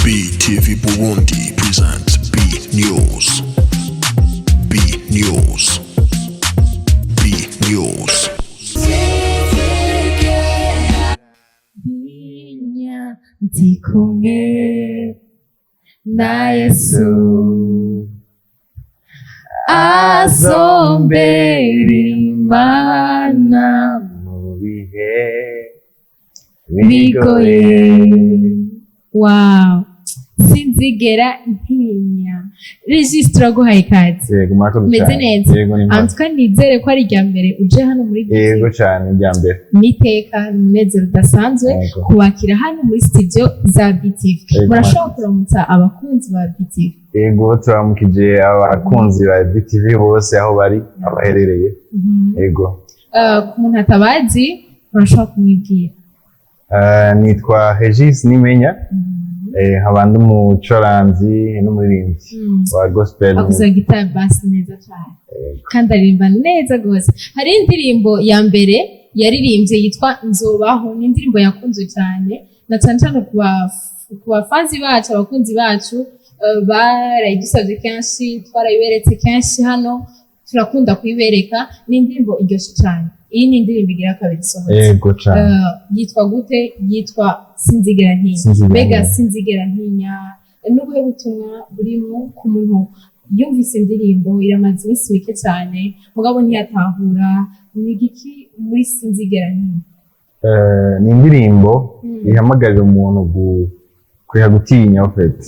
BTV Burundi presents B News. B News. B News. Ntinya, ndi kumwe na Yesu, azombera Imana mu bihe bigoye. Wow, sinzigera ntinya. Regis, turaguhaye ikaze. Yego, murakoze Meze cyane. neza. Yego, ni murakoze. Antuka nizere ko ari irya mbere uje hano muri Yego cyane, irya mbere. N'iteka, umunezero udasanzwe kubakira hano muri studio za BTV. Yego. Murashobora kuramutsa abakunzi ba BTV? Yego, turamukije abakunzi ba BTV bose aho bari, abaherereye. Yego. Ku muntu atabazi, murashobora kumwibwira? Nitwa Regis Nimenya, nkaba ndi umucuranzi n'umuririmbyi wa gospel. Avuza gitari bass neza cyane Yego. kandi aririmba neza rwose. Hari indirimbo ya mbere yaririmbye yitwa Nzobaho, ni indirimbo yakunzwe cyane na cyane cyane ku bafanzi bacu, abakunzi bacu, barayidusabye kenshi, twarayiberetse kenshi hano, turakunda kuyibereka. Ni indirimbo iryoshye cyane. Iyi ni indirimbo igira kabiri isohotse. Yego cyane. Yitwa gute? Yitwa Sinzigera Ntinya. Sinzigera Mbega Ntinya. Sinzigera Ntinya n'ubuhe butumwa burimo ku muntu yumvise indirimbo, iramaze iminsi mike cyane, mugabo ntiyatahura ni igiki muri Sinzigera Ntinya? Ni indirimbo ihamagarira umuntu kureka gutinya en fait.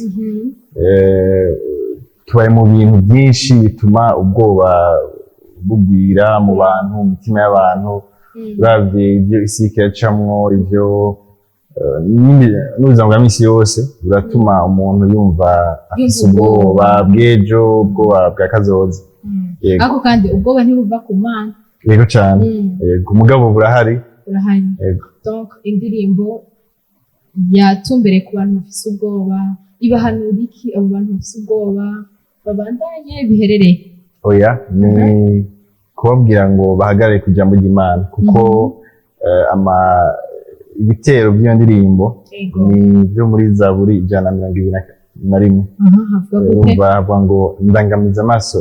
Tubaye mu bintu byinshi bituma ubwoba bugwira mu bantu, mu mitima y'abantu. Uravye ibyo isi iriko iracamwo, ivyo n'ubuzima bwa misi yose buratuma umuntu yumva afise Yumva ubwoba. Ubwoba bw'ejo, ubwoba bwa kazoza. Yego. Ariko kandi ubwoba ntibuva ku Mana. Yego cane. Yego, umugabo burahari. Burahari. Yego. Donc indirimbo yatumbereye ku bantu bafise ubwoba, ibahanura iki abo bantu bafise ubwoba? Babandanye biherereye? Oya, ni kubabwira ngo bahagarare ku ijambo ry'Imana, kuko ama ibitero by'iyo ndirimbo ni byo muri Zaburi 121. Aha havuga gute? Urumva havuga ngo: "Ndangamiza amaso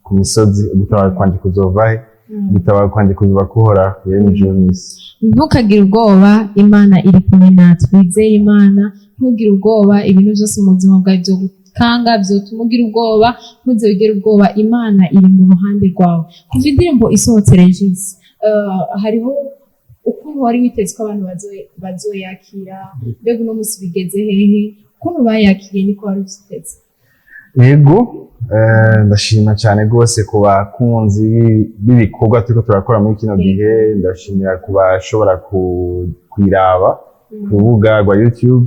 ku misozi, ugutabara kwanje kuzova he? Ugutabara kwanje kuzuba kuhoraho yaremye ijuru n'isi." Ntukagire ubwoba, Imana iri kumwe natwe. Wizere Imana, ntugire ubwoba. Ibintu byose mu buzima bwawe byo gukanga, byotuma ugira ubwoba, ntuze wigere ubwoba, Imana iri mu ruhande rwawe. Kuva indirimbo isohotse, Regis, hariho ukuntu wari witeze ko abantu bazoyakira? Mbega uno munsi bigeze hehe? Ukuntu bayakiriye niko wari uvyiteze? Yego, ndashima cyane rwose ku bakunzi b'ibikorwa turiko turakora muri kino gihe. Ndashimira ku bashobora kuyiraba ku rubuga rwa YouTube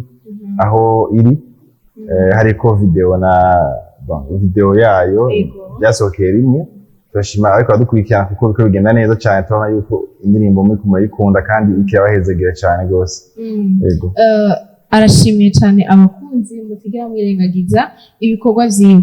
aho iri, hariko video na, bon, video yayo byasohokeye rimwe. Turashima ariko badukurikirana, kuko biriko bigenda neza cyane. Turabona yuko indirimbo muri murayikunda kandi ikirabahezegera cyane rwose. Yego. Arashimiye cyane abakunzi mutigera mwirengagiza ibikorwa vyiwe.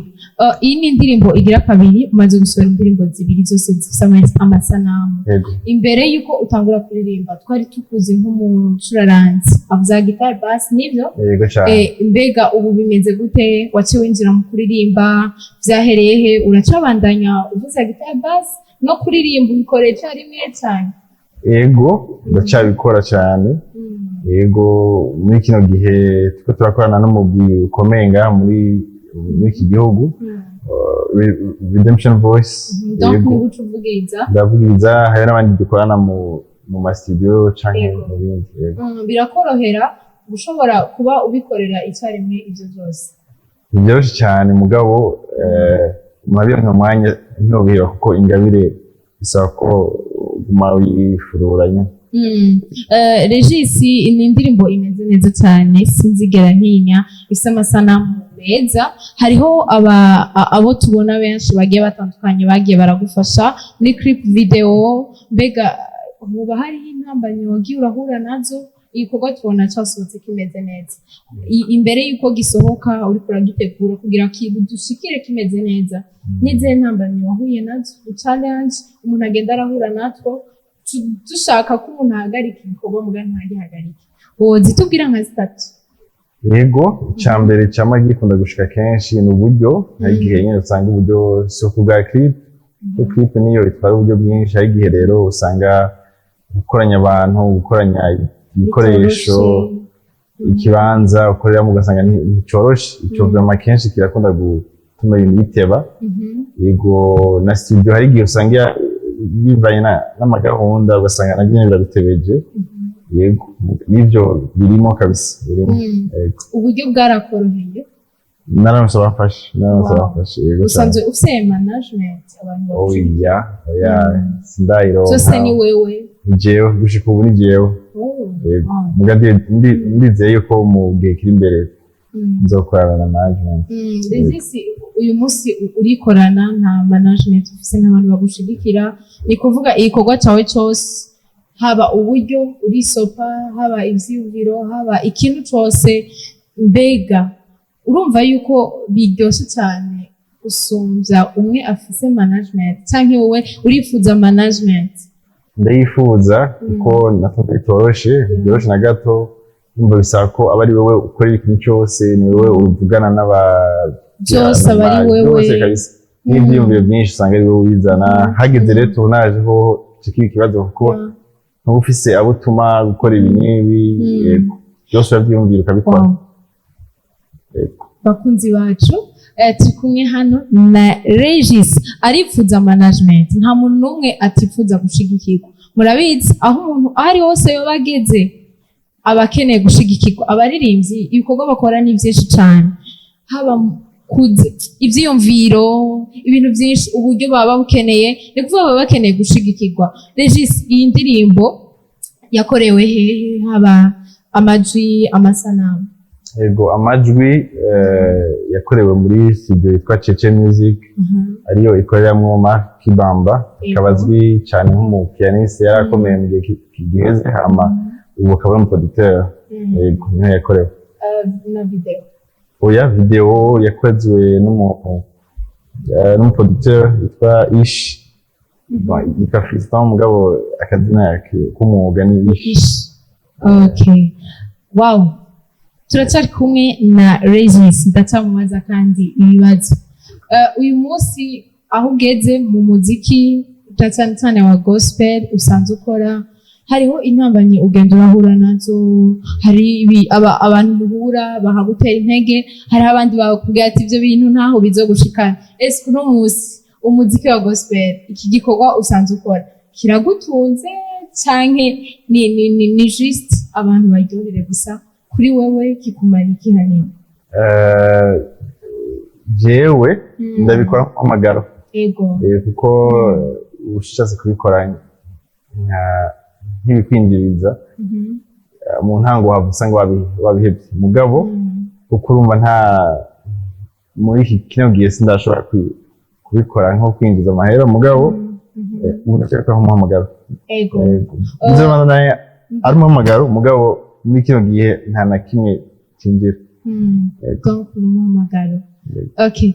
Iyi ni indirimbo igira kabiri, umaze gusohora indirimbo zibiri zose zifise amasanamu. Yego. Imbere yuko utangura kuririmba twari tukuzi nk'umucuraranzi avuza guitar bass, nivyo? Yego cyane. Mbega ubu bimeze gute? Waciye winjira mu kuririmba, vyahereye he? Uracabandanya uvuza guitar bass no kuririmba, ubikoreye icyarimwe cyane? Yego, ndacyabikora cyane. Yego, muri kino gihe turiko turakorana n'umugwi ukomeye ngaha muri iki gihugu, Redemption Voice. Donc Yego. niba uca uvugiriza? Ndavugiriza, hari n'abandi dukorana mu ma studio canke mu bindi. Yego. Birakorohera gushobora kuba ubikorera icyarimwe ibyo byose? Ntivyoroshe cyane, mugabo murabironka umwanya ntobiheba, kuko ingabire bisaba ko uguma uyifururanya. Regis, ni indirimbo imeze neza cyane, Sinzigera Ntinya, ifite amasanamu meza. Hariho abo tubona benshi bagiye batandukanye bagiye baragufasha muri clip video. Mbega hoba hariho intambamyi wagiye urahura nazo? Igikorwa tubona cyasohotse kimeze neza. Imbere y'uko gisohoka, uriko uragitegura kugira dushikire kimeze neza, n'izihe ntambamyi wahuye nazo, challenge umuntu agenda arahura natwo, dushaka ko umuntu ahagarika igikorwa muga ntagihagarike? Wozitubwira nka zitatu? Yego, icya mbere cyama gikunda gushika kenshi ni uburyo. Hari igihe nyine usanga uburyo, si kubwa clip, kuko clip niyo itwara uburyo bwinshi. Hari igihe rero usanga gukoranya abantu, gukoranya ibikoresho, ikibanza ukoreramo, ugasanga nticoroshe. Ico vraiment kenshi kirakunda gutuma ibintu biteba. Yego, na studio hari igihe usanga bivanye n'amagahunda, ugasanga nabyo nyene biragutebeje. Yego, nivyo birimo kabisa, birimo. Yego. Uburyo bwarakoroheye? Nararonse abamfasha, nararonse abamfasha, yego cane. Usanzwe ufise management, abantu Oya, oya, sindayironka. Byose ni wewe? Ni jewe, gushika ubu ni jewe. Yego. Muga ndizeye yuko mu gihe kiri imbere nzokorana na management. Regis, uyu munsi urikorana, nta management ufise, n'abantu bagushigikira. Ni kuvuga igikorwa cyawe cyose, haba uburyo urisopa, haba ivyiyumviro, haba ikintu cose, mbega urumva yuko biryoshe cyane gusumbya umwe afise management, canke wowe urifuza management? Ndayifuza, kuko natwe bitoroshe, byoroshe na gato. Umva, bisaba ko aba ari wowe ukorera ikintu cyose, ni wowe uvugana n'aba Byose aba ari wewe. Byose kabisa, n'ibyiyumviro byinshi usanga ari wowe ubizana. Hageze rero tournage ho kiba ikibazo, kuko ntuba ufise abo utuma gukora ibi n'ibi. Yego, byose urabyiyumvira ukabikora. Yego. Bakunzi bacu, turi kumwe hano na Regis, arifuza management. Nta muntu n'umwe atifuza gushigikirwa. Murabizi, aho umuntu aho ari hose yoba ageze aba akeneye gushigikirwa. Abaririmbyi ibikorwa bakora ni byinshi cyane, haba ivyiyumviro, ibintu byinshi, uburyo baba bukeneye. Ni kuvuga baba bakeneye gushigikirwa. Regis, iyi ndirimbo yakorewe hehe, haba amajwi, amasanamu? Yego, amajwi yakorewe muri studio yitwa Cece Music, ariyo ikoreramo Mark Kibamba, akaba azwi cyane nk'umupianiste, yari akomeye mu gihe giheze, hama ubu akaba ari umuproducteur. Yego, niho yakorewe. Na video? Oya, video yakozwe n'umuproducteur yitwa Ish. Bon, yitwa Fiston, mugabo akazina k'umwuga ni Ish. Ish. Okay. Wow. Turacyari kumwe na Regis, ndacyamubaza kandi ibibazo. Uyu munsi aho ugeze mu muziki, cyane cyane wa gospel usanzwe ukora, hariho intambamyi ugenda urahura nazo. Hari abantu muhura bakagutera intege, hariho abandi bakubwira ati ibyo bintu ntaho bizogushikana. Ese uno munsi umuziki wa gospel, iki gikorwa usanzwe ukora, kiragutunze, canke ni juste abantu baryohere gusa? Kuri wewe kikumara iki hanini? Jewe ndabikora nk'umuhamagaro. Kuko ushatse kubikora nk'ibikwinjiriza, mu ntango waba usanga wabihevye, mugabo kuko urumva nta muri iki kino gihe sindashobora kubikora nko kwinjiza amahera, mugabo ubu ndacyabikora nk'umuhamagaro. Yego. Nivyo naye ari umuhamagaro, mugabo muri kino gihe nta na kimwe cinjira. Yego. Donc ni umuhamagaro. Yego. Okay,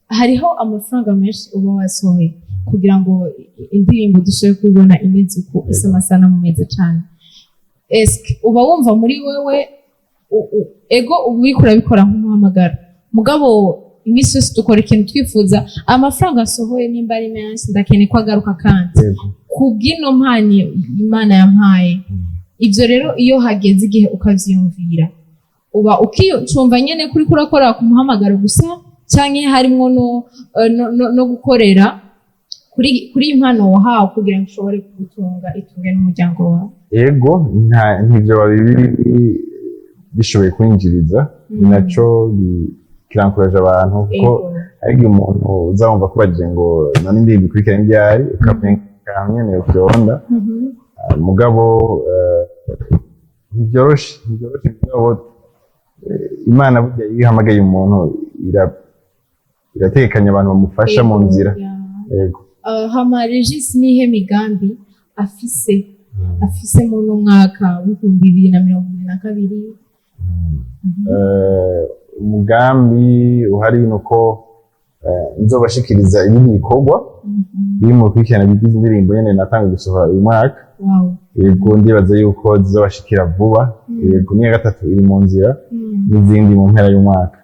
hariho amafaranga menshi uba wasohoye kugira ngo indirimbo dushobore kubibona imeze uku, isa amasanamu meza cane. Eske uba wumva muri wewe ego uba uriko urabikora nk'umuhamagaro, mugabo iminsi yose dukora ikintu twifuza amafaranga asohoye nimba ari menshi, ndakeneye ko agaruka kandi kubw'ino mpano Imana yampaye. Ibyo rero iyo hageze igihe ukavyiyumvira, uba ukicumva nyene kuri kurakora ku muhamagaro gusa, canke harimwo no gukorera kuri iyi mpano wahawe kugira ngo ushobore kugutunga, itunge n'umuryango wawe? Ego, nta ntivyo babiri bishoboye kwinjiriza, ni naco kirankuraje abantu, kuko ariko igihe umuntu uzamva kubajije ngo none indirimbo ikurikirana iryari, ukamenya nyene uvyonda. Mugabo ntibyoroshe, ntibyoroshe, mugabo Imana burya iyo ihamagaye umuntu iratekanya abantu bamufasha mu nzira. Yego. Hama Regis, nihe migambi afise muri uno mwaka w'2022? Umugambi uhari ni uko nzobashikiriza ibindi bikorwa biri mu bikurikirana bigize indirimbo nyene natanga gusohora uyu mwaka. Yego, ndibaza yuko zizobashikira vuba. Yego, n'iya gatatu iri mu nzira, n'izindi mu mpera y'umwaka.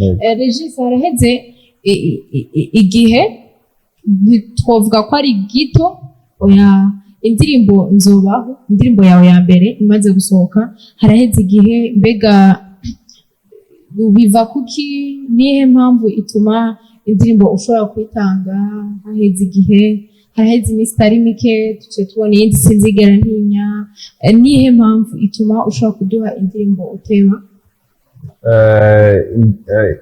Yego. Regis, haraheze igihe, ntitwovuga ko ari gito, oya, indirimbo Nzobaho, indirimbo yawe ya mbere imaze gusohoka, haraheze igihe. Mbega biva kuki? Nihe mpamvu ituma indirimbo ushobora kuyitanga haheze igihe, haraheze iminsi itari mike, tuce tubona iyindi Sinzigera Ntinya? Nihe mpamvu ituma ushobora kuduha indirimbo utema?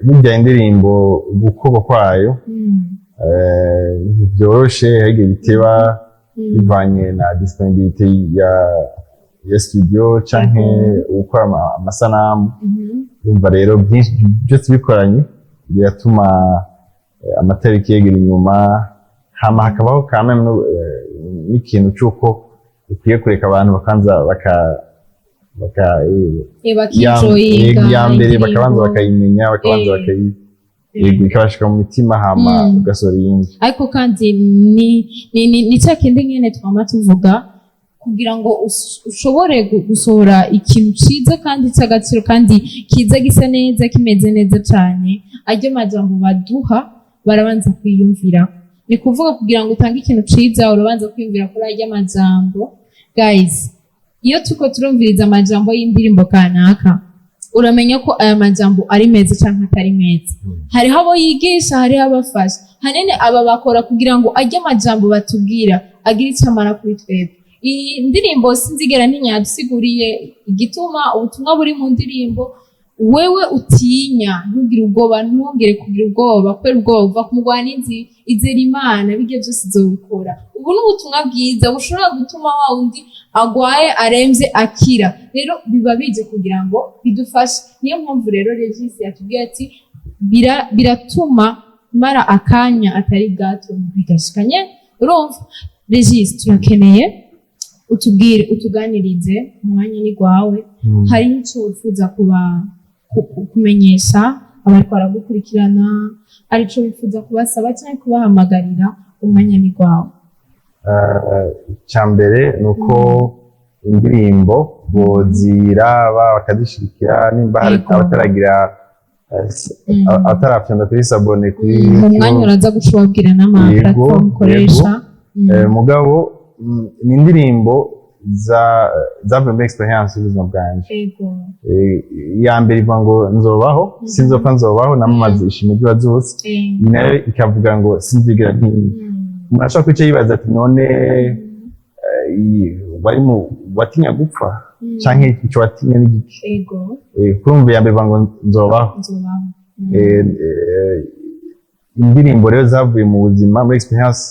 Burya indirimbo gukorwa kwayo ntibyoroshe, hari igihe biteba bivanye na disponibilité ya studio canke gukora amasanamu. Urumva rero byinshi byose bikoranye biratuma amatariki yegera inyuma, hama hakabaho quand même n'ikintu c'uko ukwiye kureka abantu bakanza baka Bakinjoyinga ya mbere, indirimbo. Bakabanza bakayimenya, bakabanza bakayi, yego, ikabashika mu mitima, hama ugasohora iyindi. Ariko kandi ni cya kindi nyene twama tuvuga, kugira ngo ushobore gusohora ikintu ciza kandi cy'agaciro kandi kiza gisa neza, kimeze neza cyane, aryo majambo baduha barabanza kwiyumvira. Ni kuvuga kugira ngo utange ikintu ciza urabanza kwiyumvira kuri arya majambo. Guys, iyo tuko turumviriza amajambo y'indirimbo kanaka, uramenya ko aya majambo ari meza cyangwa atari meza. Hariho abo yigisha, hariho abafasha. Hanini aba bakora kugira ngo ajye amajambo batubwira agire icyo amara kuri twebwe. Iyi ndirimbo Sinzigera ntinyadusiguriye igituma, ubutumwa buri mu ndirimbo: wewe utinya, ntugire ubwoba, ntwongere kugira ubwoba, kubera ubwoba buva ku mugwaninzi. Izera Imana, bijya byose izobikora. Ubu ni ubutumwa bwiza bushobora gutuma wa wundi agwaye, aremvye, akira. Rero biba bije kugira ngo bidufashe. Niyo mpamvu rero Regis yatubwiye ati biratuma mara akanya atari gato bigashikanye. Urumva Regis, turakeneye utubwire, utuganirize, umwanya ni gwawe. Hari icyo wifuza kuba kumenyesha abariko baragukurikirana, arico wifuza kubasaba cyangwa kubahamagarira? Umwanya ni gwawe. Icya mbere ni uko indirimbo boziraba bakazishigikira, nimba hari abataragira abatarafyonda kuri s'abonner kuri Mu mwanya YouTube. uraza guca ubabwira n'ama platform ukoresha. Mugabo ni indirimbo zavuye muri experience y'ubuzima bwanje. Iya mbere ivuga ngo nzobaho, sinzopfa, nzobaho, namamaza ishimwe ry'uwazutse. Iyi nayo ikavuga ngo sinzigera ntinya. Umuntu ashobora kwica yibaza ati: none wari mu watinya gupfa canke ico watinya ni giki? Kurumva iya mbere ivuga ngo nzobaho. Nzobaho. Indirimbo rero zavuye mu buzima, muri experience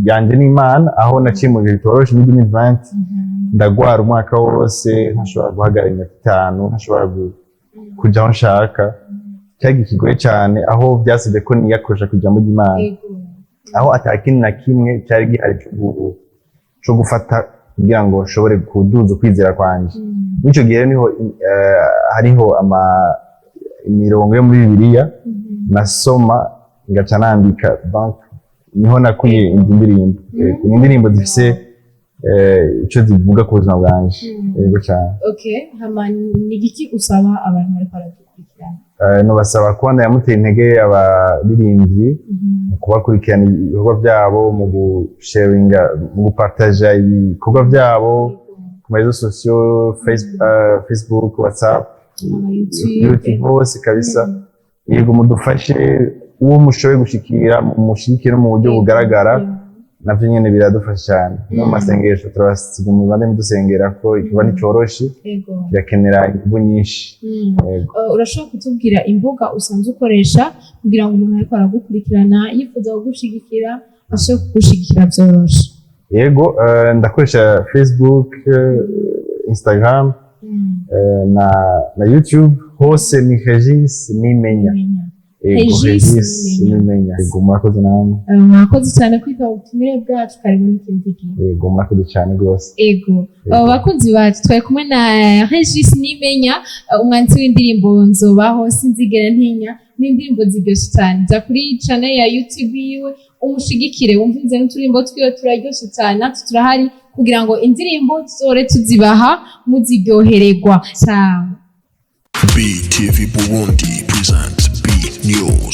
yanje n'Imana, aho naciye mu bihe bitoroshe muri 2020. Ndagwara umwaka wose, ntashobora guhagarara iminota 5, ntashobora kuja aho nshaka. Cyari kigoye cyane, aho byasabye ko niyakoresha ku ijambo ry'Imana, aho atakindi na kimwe cyari gihari co gufata kugira ngo nshobore kuduza ukwizera kwanje. Muri ico gihe rero niho hariho imirongo yo muri Bibiliya nasoma ngaca nandika. Donc niho nakuye izi ndirimbo. Ni indirimbo zifise ico zivuga ku buzima bwanje. Yego cyane. Okay, hama ni igiki usaba abantu bariko baradukurikirana? Nobasaba kubona yamuteye intege abaririmbyi mu kubakurikirana ibikorwa byabo, mu gusharinga, mu gupartaja ibikorwa byabo ku ma réseaux sociaux, Facebook, WhatsApp, Ama YouTube. YouTube, hose kabisa. Yego, mudufashe, uwo mushoboye gushikira mushigikire no mu buryo bugaragara. Navyo nyene biradufasha cyane. No mu masengesho turabasiga, mu bande mudusengera ko igikorwa nticoroshe, kirakenera inguvu nyinshi. Yego. Urashobora kutubwira imbuga usanzwe ukoresha kugira ngo umuntu ariko aragukurikirana yifuza kugushigikira ashobore kugushigikira byoroshe? Yego, ndakoresha Facebook, Instagram na YouTube. Hose ni Regis Nimenya. Nimenya. Yego. Regis Regis Nimenya. Nimenya. Yego, murakoze namwe. Mwakoze cyane kwitaba ubutumire bwacu. Karibu n'ikindi gihe. Yego, murakoze cyane rwose. Ego. Yego. Bakunzi bacu, twari kumwe na Regis Nimenya, umwanditsi w'indirimbo Nzobaho, Sinzigera Ntinya, n'indirimbo ziryoshye cyane. Jya kuri channel ya YouTube yiwe umushigikire, wumvirize n'uturimbo twiwe, turaryoshe cyane. Natwe turahari. kugira ngo indirimbo tuzore tuzibaha muziryohererwa. Ciao. BTV Burundi presents B News.